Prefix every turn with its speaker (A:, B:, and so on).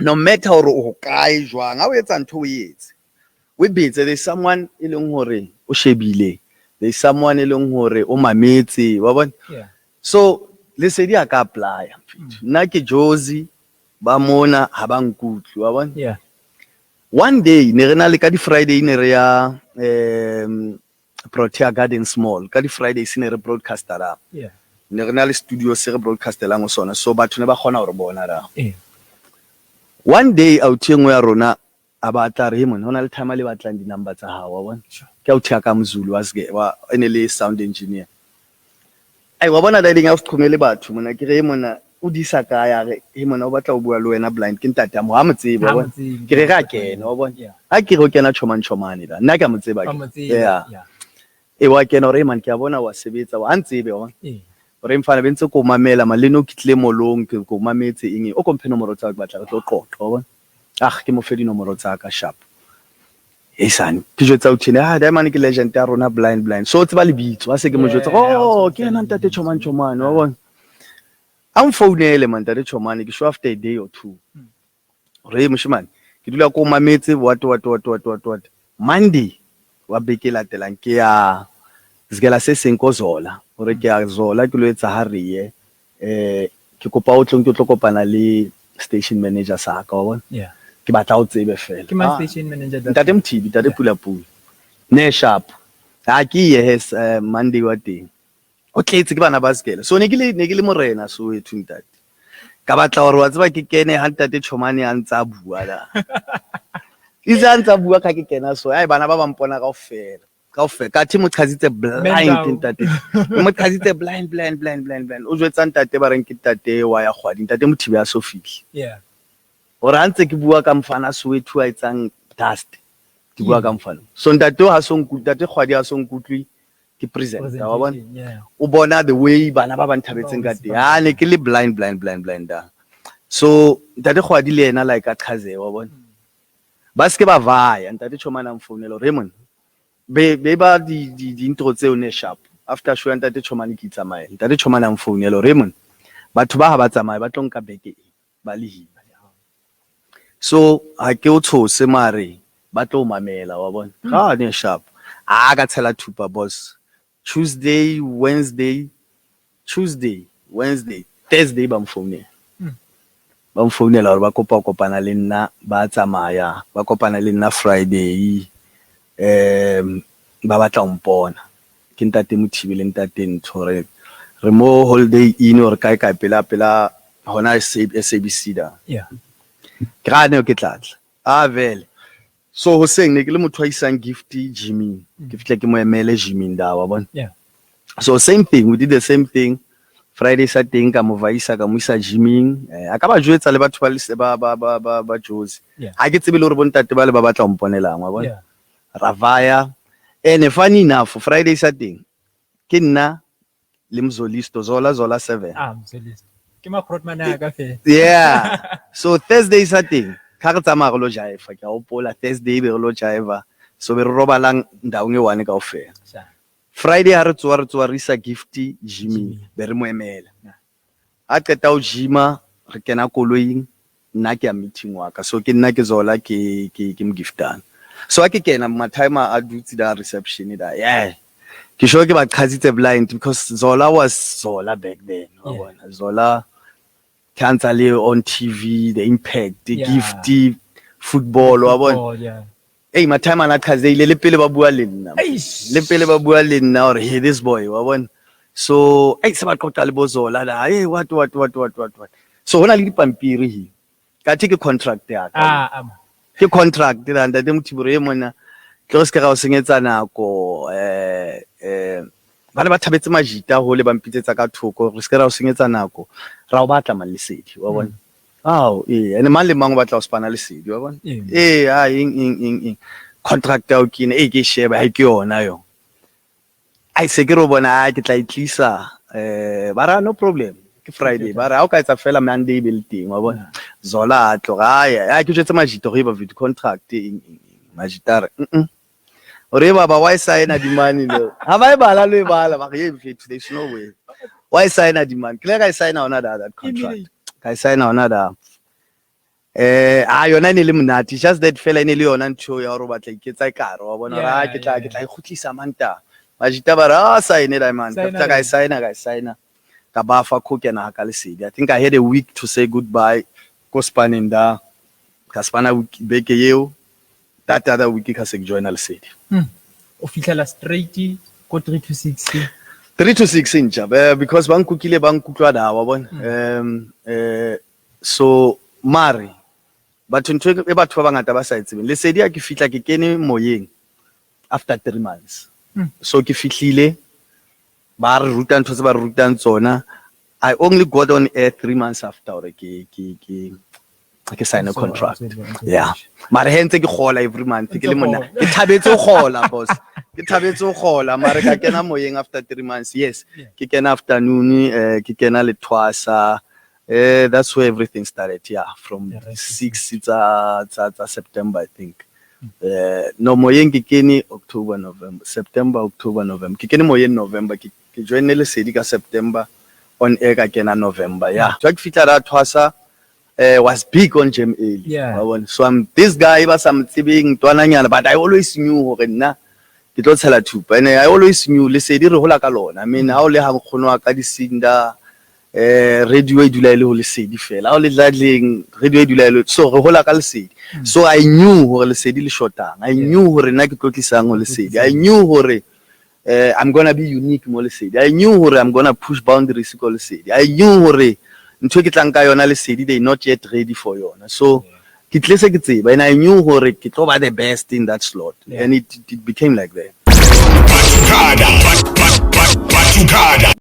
A: No matter hore o kae jwang, ha o etsa ntho, o etse o betse, there's someone e leng hore o shebile, there's someone e leng hore o mametse, wa bona?
B: Yeah.
A: So Lesedi a ka apply-a, nna ke Jozi, ba mona ha ba nkutlwe, wa bona?
B: Yeah.
A: One day ne re na le ka di-Friday, ne re ya Protea Gardens Mall ka di-Fridays, ne re broadcaster la. Ne re na le studio se re broadcastelang ho sona, so batho ne ba kgona hore bona la. One day authi e nngwe ya rona a batla re, "Hey mona, ho na le timer le batlang di-number tsa hao," wa bona?
B: Sure.
A: Ke authi ya ka Mzulu wa seke wa e ne le sound engineer. Ai, wa bona, dading a o se qhomele batho mona. Ke re, "Hey mona, o di isa kae?" A re, "Hey mona, o batla ho bua le wena blind." Ke ntate a mo ha mo tsebe, wa
B: Ha mo
A: bona?
B: tsebe.
A: Ke re re a kena, wa bona?
B: Yeah.
A: Ha ke re o kena Chomane Chomane la, nna ke a mo tseba.
B: Ba mo tseba.
A: Yeah. E wa kena hore, "Hey man, ke a bona wa sebetsa," wa ha ntsebe, wa bona? Hore mfana be ntse ko mamela maleno, ke tlile molong, ke ko mametse eng eng. O komphe nomoro tsa ka, ke batla re tlo qoqa, wa bona? Ah, ke mo fe dinomoro tsa ka sharp. Hey sane, ke jwetsa o tjhene, ah, Diamond ke legend ya rona, blind blind. So o tseba lebitso, ha se ke mo jwetsa,
B: Yeah,
A: "Oh,
B: o
A: ke yena
B: tseba
A: ntate
B: lebitso.
A: Chomane Chomane," wa bona? A mfounele man, ntate Chomane, ke sure after a day or two. Hore, "Hey moshemane, ke dula ko mametse, what what what what what what." Monday wa beke e latelang ke ya sekela se seng ko Zola, hore ke ya Zola ke lo etsa ha re ye ke kopa o tlong ke tlo kopana le station manager sa ka, wa bona?
B: Yeah.
A: Ke batla o tsebe fela.
B: Ke mang
A: Ah,
B: station manager that
A: Ntate
B: time?
A: Mothibi, ntate
B: Yeah.
A: Pula Pula. Ne sharp. Ha ke ye hes Monday wa teng. O tletse ke bana ba sekele. So ne ke le morena Soweto, ntate. Ka batla hore, wa tseba, ke kene ha ntate Chomane a ntsa bua la. Itse a ntsa bua ka ke kena, so ai bana ba ba mpona kaofela. Kaofela. Ka thi mo qhazitse blind,
B: Down.
A: ntate. Mo qhazitse blind blind blind blind blind. O jwetsa ntate ba reng ke ntate wa ya kgwadi, ntate Mothibi a so fihle. Hore ha ntse ke bua ka mfana Soweto a etsang dust. Ke bua ka mfana. So ntate o ha so nkutlwe, ntate Kgwadi ha so nkutlwe ke presenter, wa bona?
B: Presentation, yeah.
A: O bona the way bana ba ba nthabetseng ka teng. Ah, ne ke le blind blind blind blind da. So ntate Kgwadi le yena like a qhazeha, wa bona? Ba se ke ba vaya, ntate Chomane a mfounela hore, "Hey monna, be ba di intro tseo ne sharp." After show ya ntate Chomane ke itsamaela. Ntate Chomane a mfounela hore, "Hey monna, batho ba ha ba tsamaye, ba tlo nka beke e ba le hima. So ha ke o tshose, mare ba tlo mamela," wa bona? Ha ne sharp. A ka tshela thupa, boss. Tuesday, Wednesday, Tuesday, Wednesday, Thursday ba mfounela. Ba mfounela hore ba kopa ho kopana le nna, ba tsamaya, ba kopana le nna Friday. Ba batla ho mpona. Ke ntate Mothibi le ntate Ntho, re re mo Holiday Inn hore kae kae pela pela hona SABC da. Ke ra ne ke tlatla. Ah, vele. So hoseng ne ke le motho a isang Gift gyming. Ke fihla ke mo emele gyming da, wa bona?
B: Yeah.
A: So same thing, we did the same thing. Friday sa teng ka mo vaisa, ka mo isa gyming. A ka ba jwetsa le batho ba le ba Jozi. Ha ke tsebe le hore bontate ba le ba batla ho mponelang, wa bona?
B: Yeah.
A: Ra vaya. Ene funny enough, Friday sa teng ke nna le Mzolisto, Zola Zola 7.
B: Ah, Mzolisto. Ke magrotman a ka fela.
A: Yeah. So Thursday sa teng, kha re tsamaya re lo jive, ke a hopola Thursday be re lo jive. So be re robalang ndawong e one kaofela.
B: Sure.
A: Friday ha re tsoa, re tsoa re isa Gift gyming,
B: Gyming.
A: be re mo emela.
B: Yeah.
A: Ha qeta ho gyma, re kena koloing, nna ke ya meeting wa ka. So ke nna ke Zola, ke mo giftana. So ha ke kena, Matime a dutse da reception da. Yeah. Ke sure ke ba qhazitse blind because Zola was Zola back then, wa bona. Zola ke le on TV, the impact, the Gift, football, wa bona.
B: Football, yeah.
A: Hey, Matime ana qhazeile le pele ba bua le nna.
B: Eish.
A: Le pele ba bua le nna hore, "Hey, this boy," wa bona. So, hey, se ba qoqa le bo Zola la, hey, what what what what what what. So hona le dipampiri here. Ka thi ke contract ya ka.
B: Ah, ama.
A: Ke contract la ntate Mothibi e mona. Tlo se ke ra o senyetsa nako, ba ne ba thabetse majita hole, ba mpitsetsa ka thoko, re se ke ra o senyetsa nako. Ra o batla man Lesedi, wa bona. Ao, eh, ene mang le mang o batla ho spana Lesedi, wa bona.
B: Ee.
A: Eh, ah, eng eng eng eng. Contract ya o ke ena, eh, ke e sheba, ha ke yona yo. Ai, se ke re o bona, ah, ke tla e tlisa. Ba ra, "No problem." Ke Friday, ba re ha o ka etsa fela Monday be le teng, wa bona. Zola a tloga, ai, ai, ke jwetse majita hore e ba video contract eng eng eng. Majita a re, Hore baba why sign di money lo. Ha ba e bala lo e bala, ba re, "Hey mfethu, there's no way. Why sign di money?" Ke le ka e sign ona da that contract.
B: Immediate.
A: Ka e sign ona da. A yona e ne le monate, just that fela e ne le yona ntho ya hore o batla iketsa ekare wa bona hore, ah, ke tla e kgutlisa manta. Majita ba re, ah, sign it man. Ka
B: Sign
A: fihla ka e
B: it.
A: signa, ka e signa. Ka ba fa ko kena ka Lesedi. I think I had a week to say goodbye ko spaneng da. Ka spana week beke eo. That other week ka se ke joina Lesedi.
B: O fihlela straight ko 3 to 6.
A: 3 to 6 ntja, because ba nkukile, ba nkutlwa da wa bona. So mare batho, ntho e batho ba bangata ba sa e tsebeng, Lesedi ha ke fihla, ke kene moyeng after 3 months. So ke fihlile, ba re ruta ntho tse ba re rutang tsona. I only got on air 3 months after hore ke sign a contract. Yeah, mare he ntse ke kgola every month, ke le monna, ke thabetse ho kgola, boss, ke thabetse ho kgola, mare ka kena moyeng after 3 months, yes. Ke kena afternoon, ke kena le thwasa. That's where everything started, yeah, from
B: The rest is
A: 6 tsa September, I think. No, moyeng ke kene October, November, September, October, November. Ke kene moyeng November, ke joinne Lesedi ka September, on air ka kena November, yeah. So ke fihla ra thwasa, was big on Jam Early. Wa bona? So I'm this guy ba sa mo tsebeng ntwananyana, but I always knew hore nna ke tlo tshela thupa. And I always knew Lesedi re hola ka lona. I mean, ha o le ha nkgono wa ka disinda, radio e dula e le ho Lesedi fela. Ha o le dladleng, radio e dula e le, so re hola ka Lesedi. So I knew hore Lesedi le shotang. I knew hore nna ke tlo tlisang ho Lesedi. I knew hore I'm gonna be unique mo Lesedi. I knew hore I'm gonna push boundaries ko Lesedi. I knew hore ntho e ke tlang ka yona Lesedi, they not yet ready for yona. So ke tlile se ke tseba, and I knew hore ke tlo ba the best in that slot. And it became like that.
C: Patukada, Patukada.